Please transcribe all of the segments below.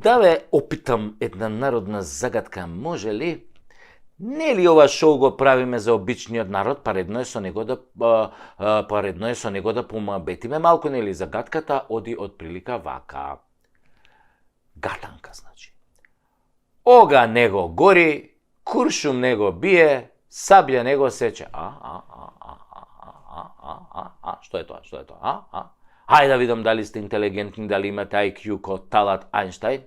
Да ве опитам една народна загадка, може ли? Не ли ова шоу го правиме за обичниот народ, па редно е со него да помабетиме малку, нели? Загадката оди од прилика вака. Гатанка, значи. Ога него гори, куршум него бие, сабја него сече. Што е тоа? Што е тоа? Хајде да видам дали сте интелигентни, дали имате IQ ко Талат Ајнштајн,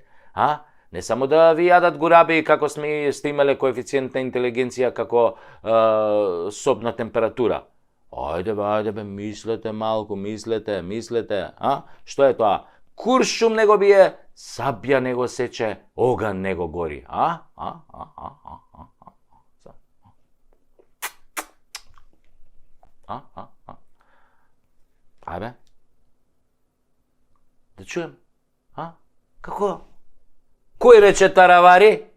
Не само да ви јадат гураби како сте имале коефициент на интелигенција како собна температура. Ајде бе, мислете малку, мислете, Што е тоа? Куршум него бие, сабја него сече, оган него гори. Ајде. Да чуем. Како? Кој рече таравари?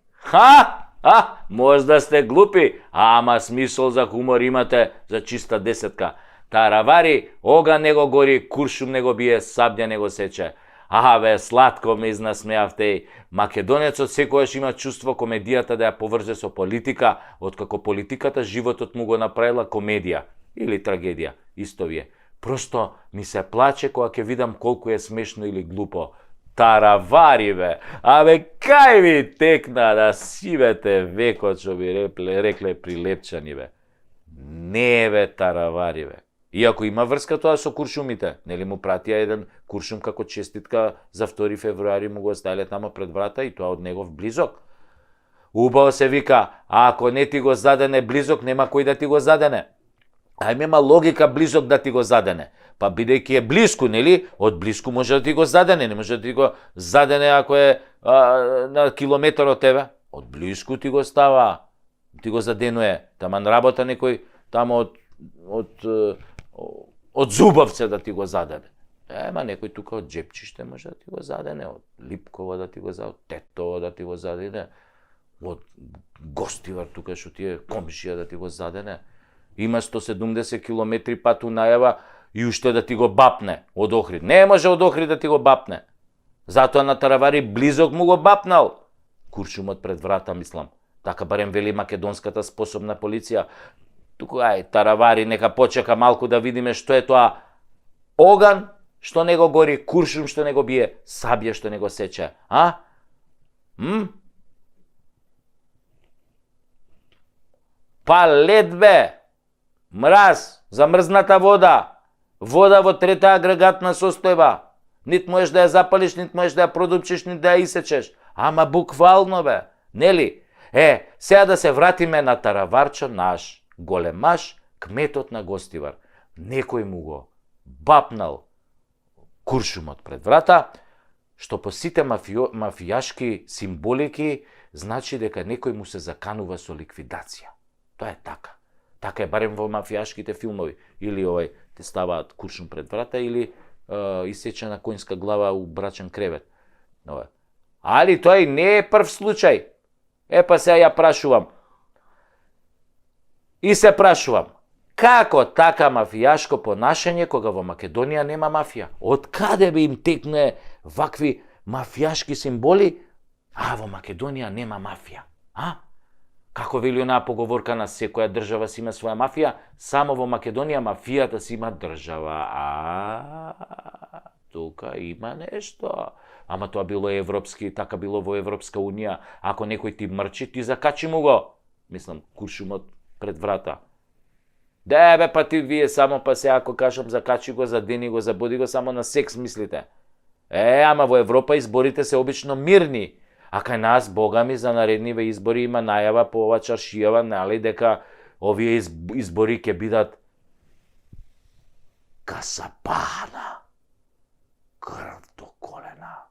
Можда сте глупи, ама смисол за хумор имате за чиста десетка. Таравари, оган него гори, куршум него бие, сабја него сече. Бе, сладко ме изнасмеавте. Македонецот секојаш има чувство комедијата да ја поврзе со политика, откако политиката животот му го направила комедија или трагедија, исто вие. Просто ми се плаче кога ќе видам колку е смешно или глупо. Таравари, бе! Кај ви текна да сивете векот, што би рекле прилепчани, бе? Не, бе, таравари, бе. Иако има врска тоа со куршумите, нели му пратија еден куршум како честитка за 2 февруари, му го оставиле тама пред врата и тоа од негов близок. Убаво се вика, ако не ти го задене близок, нема кој да ти го задене. Има логика близок да ти го задене. Па бидејќи е блиску, нели? Од блиску може да ти го задене, не може да ти го задене ако е на километар од тебе. Од блиску ти го става, ти го заденуе. Таман работа некој тамо од Зубовце да ти го задене. Ема некој тука од Джепчиште може да ти го задене, од Липково да ти го задене, од Тетово да ти го задене, од Гостивар тука што ти е комшија да ти го задене. Има 170 километри пат унајава и уште да ти го бапне од Охрид. Не може од Охрид да ти го бапне. Затоа на таравари близок му го бапнал. Куршумот пред врата, мислам. Така барем вели македонската способна полиција. Тука таравари, нека почека малку да видиме што е тоа. Оган што него гори, куршум што него бие, сабја што него сече. Па лед, бе! Мраз, замрзната вода. Вода во 3-та агрегатна состојба. Нит можеш да ја запалиш, нит можеш да ја продупчиш, нит да ја исечеш. Ама буквално, бе. Нели? Сега да се вратиме на тараварчо наш, големаш, кметот на Гостивар. Некој му го бапнал куршумот пред врата, што по сите мафијашки символики значи дека некој му се заканува со ликвидација. Тоа е така. Така е барем во мафијашките филмови. Или те ставаат куршум пред врата, или исечена коњска глава у брачен кревет. Али тој не е прв случај. Па сега ја прашувам. И се прашувам. Како така мафијашко понашање кога во Македонија нема мафија? Од каде би им текне вакви мафијашки символи, во Македонија нема мафија? Како вели онаа поговорка на секоја држава си има своја мафија, само во Македонија мафијата си има држава. Тука има нешто. Ама тоа било европски, така било во Европска унија. Ако некој ти мрчи, ти закачи му го. Мислам, куршумот пред врата. Бе, па ти вие само па се ако кажам закачи го, задени го, забоди го, само на секс мислите. Ама во Европа изборите се обично мирни. А кај нас, бога ми, за наредниве избори има најава по ова чаршијава, нали, дека овие избори ќе бидат касапана, крв до колена.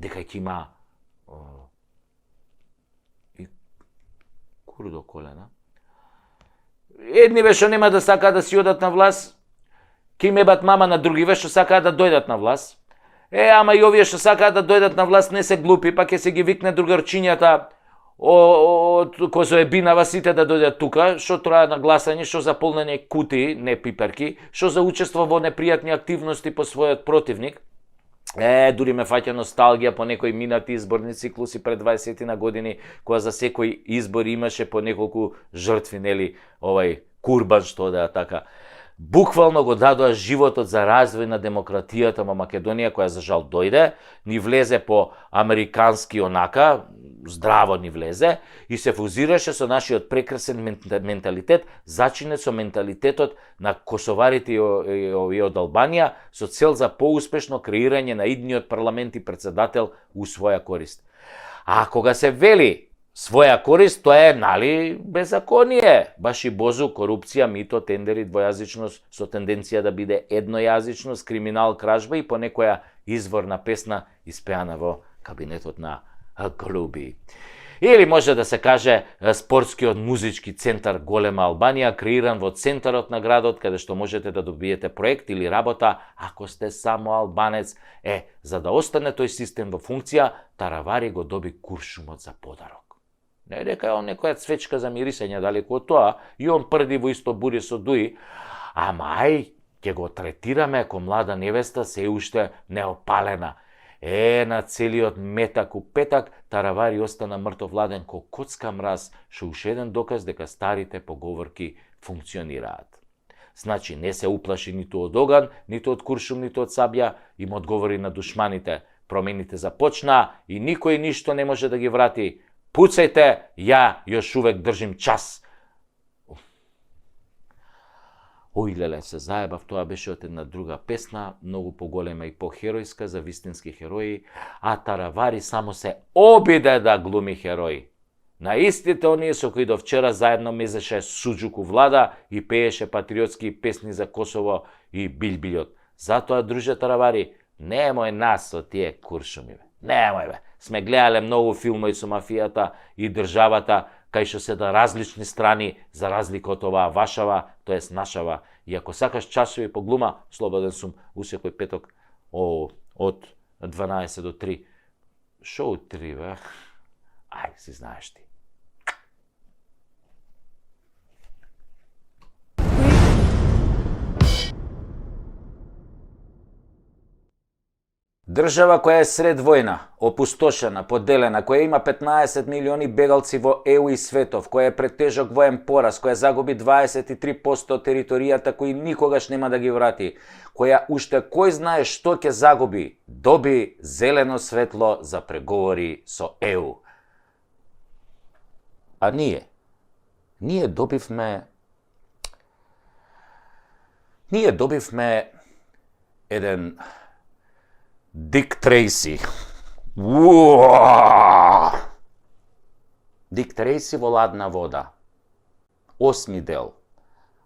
Дека ќе има и кур до колена. Едниве што нема да сакаат да си одат на власт, ќе им ебат мама, на другиве што сакаат да дојдат на власт. Ама и овие што сакаат да дојдат на власт не се глупи, па ќе се ги викне другарчињата од Козоебинава сите да дојдат тука, што трае на гласање, што за полнење кутии, не пиперки, што за учество во непријатни активности по својот противник. Дури ме фаќа носталгија по некои минати изборни циклуси пред 20 на години, кога за секој избор имаше по неколку жртви, нели, курбан, што да така. Буквално го дадоа животот за развој на демократијата во Македонија, која за жал дојде, ни влезе по американски онака, здраво ни влезе, и се фузираше со нашиот прекрасен менталитет, зачинет со менталитетот на косоварите и од Албанија, со цел за поуспешно креирање на идниот парламент и председател у своја корист. А кога се вели своја корист, тоа е, нали, беззаконие. Баш и бозу, корупција, мито, тендери, двојазичност, со тенденција да биде еднојазичност, криминал, кражба и по некоја изворна песна испеана во кабинетот на Голуби. Или може да се каже спортскиот музички центар Голема Албанија, креиран во центарот на градот, каде што можете да добиете проект или работа, ако сте само албанец. За да остане тој систем во функција, Таравари го доби куршумот за подарок. Не дека е некоја цвечка за мирисење далеку од тоа, и он прди во исто бури со Дуи, ама ќе го третираме ко млада невеста, се уште неопалена. На целиот метак у петак, Таравари остана мртовладен ко коцка мраз, што уште еден доказ дека старите поговорки функционираат. Значи, не се уплаши ниту од оган, ниту од куршум, ниту од сабја, им одговори на душманите. Промените започна и никој ништо не може да ги врати. Пуцајте, ја још увек држим час. Ој, леле, се заебав, тоа беше од една друга песна, многу поголема и похеројска за вистински херои, а Таравари само се обиде да глуми херои. На истите оние со кои до вчера заедно мезеше суџук у влада и пееше патриотски песни за Косово и Билбилјот. Затоа, друже Таравари, немој нас со тие куршуми, немој, бе. Сме гледале многу филмови со мафијата и државата, кај што се да различни страни, за разлика од оваа вашава, тоест нашава. И ако сакаш часови по глума, слободен сум у секој петок од 12 до 3. Шо од 3, бе? Ај, си знаеш ти. Држава која е сред војна, опустошена, поделена, која има 15 милиони бегалци во ЕУ и светов, која е пред тежок воен пораз, која загуби 23% од територијата кои никогаш нема да ги врати, која уште кој знае што ќе загуби, доби зелено светло за преговори со ЕУ. А ние добивме еден Дик Трейси. Дик Трейси во ладна вода. 8 дел.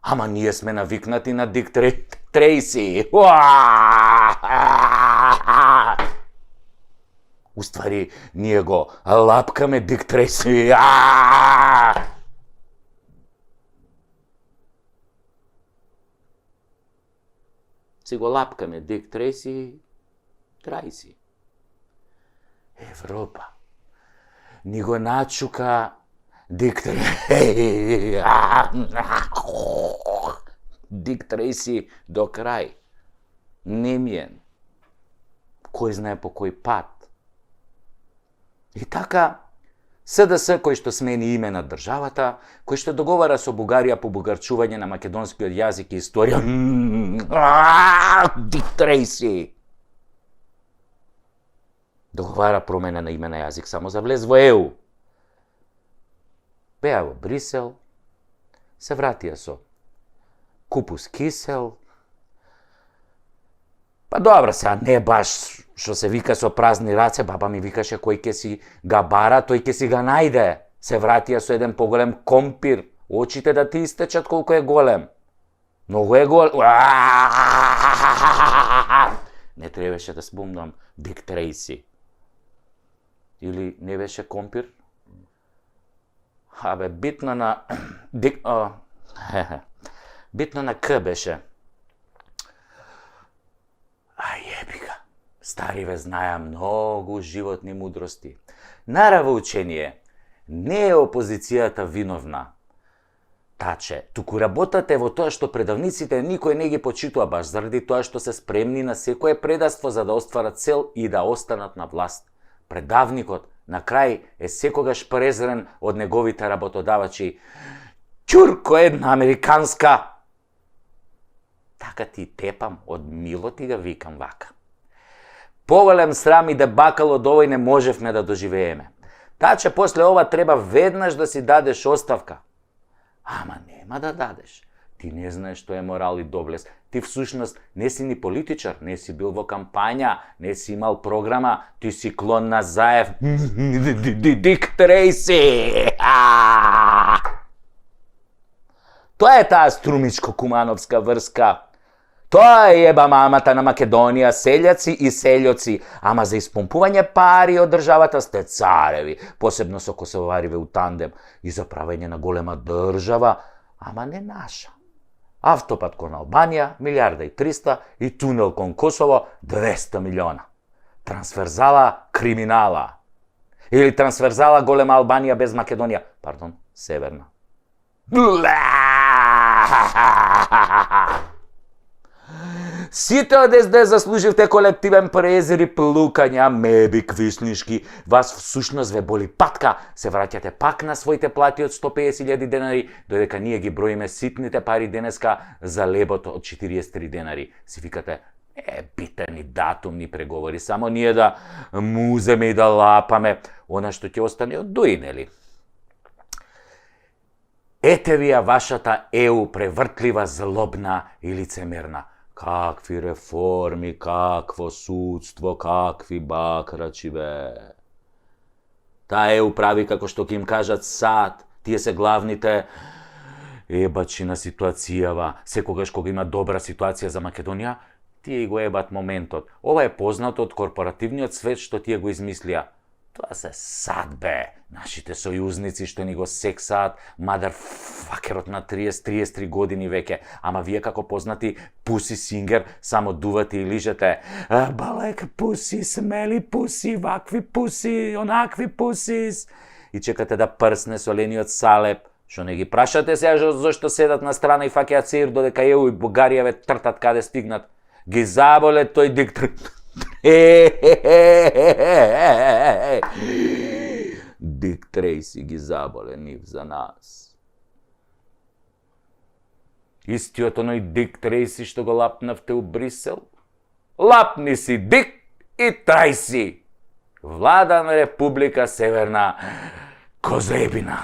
Ама ние сме навикнати на Дик Трейси. Уствари, ние го лапкаме Дик Трейси. Си го лапкаме Дик Трейси. Трајси. Европа ни го начука Дик Трейси. Дик Трейси до крај. Немиен. Кој знае по кој пат. И така, СДС кој што смени име на државата, кој што договара со Бугарија по бугарчување на македонскиот јазик и историја. Дик Трейси. Договара промена на име на јазик само за влез во ЕУ. Беа во Брисел, се вратија со купус кисел. Па добро, сега не баш што се вика со празни раце, баба ми викаше кој ќе си га бара, тој ќе си га најде. Се вратија со еден поголем компир, очите да ти истечат колку е голем. Многу е голем. Не требаше да спомнам Дик Трейси. Или не беше компир? Абе, битно на... битно на К беше. Јебика. Стариве знаја многу животни мудрости. Нараво учение, не е опозицијата виновна. таче, туку работата е во тоа што предавниците никој не ги почитува баш заради тоа што се спремни на секое предаство за да остварат цел и да останат на власт. Предавникот на крај е секогаш презрен од неговите работодавачи. Ќурко една американска! Така ти тепам, од мило ти га викам вака. Повелем срам и дебакал од овој не можевме да доживееме. Таче после ова треба веднаш да си дадеш оставка. Ама нема да дадеш. Ти не знаеш што е морал и доблест. Ти всушност не си ни политичар, не си бил во кампања, не си имал програма, ти си клон на Заев. Дик Трейси! Тоа е таа струмичко-кумановска врска. Тоа е еба мамата на Македонија, селјаци и селјоци, ама за испомпување пари од државата сте цареви, посебно со косовариве у тандем, и за правење на голема држава, ама не наша. Автопат кон Албанија, 1.300.000 и тунел кон Косово, 200 милиона. Трансферзала криминала. Или трансферзала голема Албанија без Македонија, пардон, северна. Сите од СД заслуживте колективен презир и плукања, меби квиснишки. Вас всушност ве боли патка, се враќате пак на своите плати од 150.000 денари, додека ние ги броиме ситните пари денеска за лебот од 43 денари. Си викате, битени датумни преговори, само ние да муземе и да лапаме, она што ќе остане од дуи, нели? Ете ви ја вашата ЕУ превртлива, злобна и лицемерна. Какви реформи, какво судство, какви бакрачи, бе. Таа ЕУ прави како што ќе им кажат сад, тие се главните ебачи на ситуацијава. Секогаш кога има добра ситуација за Македонија, тие го ебат моментот. Ова е познато од корпоративниот свет што тие го измислија. Тоа се сад, бе. Нашите сојузници што ни го сексаат, мадарфакерот на 30-33 години веќе. Ама вие како познати пуси сингер, само дувате и лижете. Балек пуси, смели пуси, вакви пуси, онакви пусис. И чекате да прсне солениот салеп. Што не ги прашате сега зашто седат на страна и фаќаат сеир додека ЕУ и Бугарија ве тртат каде стигнат. Ги заболе тој диктор. Дик Трейси ги заболе нив за нас. Истиот оној Дик Трейси што го лапнавте у Брисел? Лапни си Дик и Трейси! Влада на Република Северна Козебина.